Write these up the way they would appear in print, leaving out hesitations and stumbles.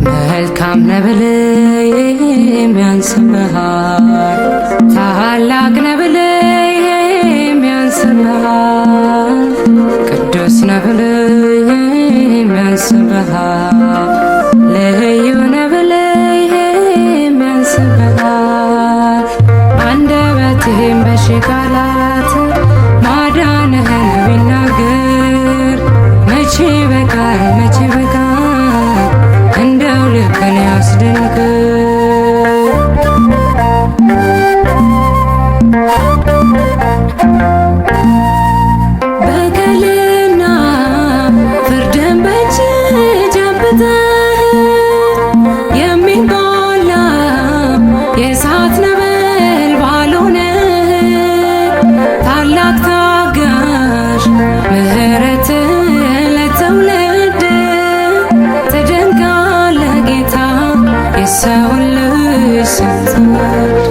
መልካም ነህ ብለህ የሚያንስብሃል፣ ታላቅ ነህ ብለህ የሚያንስብሃል፣ ቅዱስ ነህ ብለህ የሚያንስብሃል፣ ልዩ ነህ ብለህ የሚያንስብሃል። አንደበቴም በሺህ ቃላት ማዳንህን ቢናገር መቼ በቃል፣ መቼ በቃል፣ እንደው ልብን ያስደንቅ። በቀልና ፍርድን በእጅ ጨብጠህ የሚበላ የእሳት ነበልባል ሆነህ፣ ታላቅ ታጋሽ ምሕረት ለትውልድ፣ ትደንቃለህ ጌታ የሰውን ልጅ ስትወድ።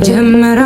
ጀምረ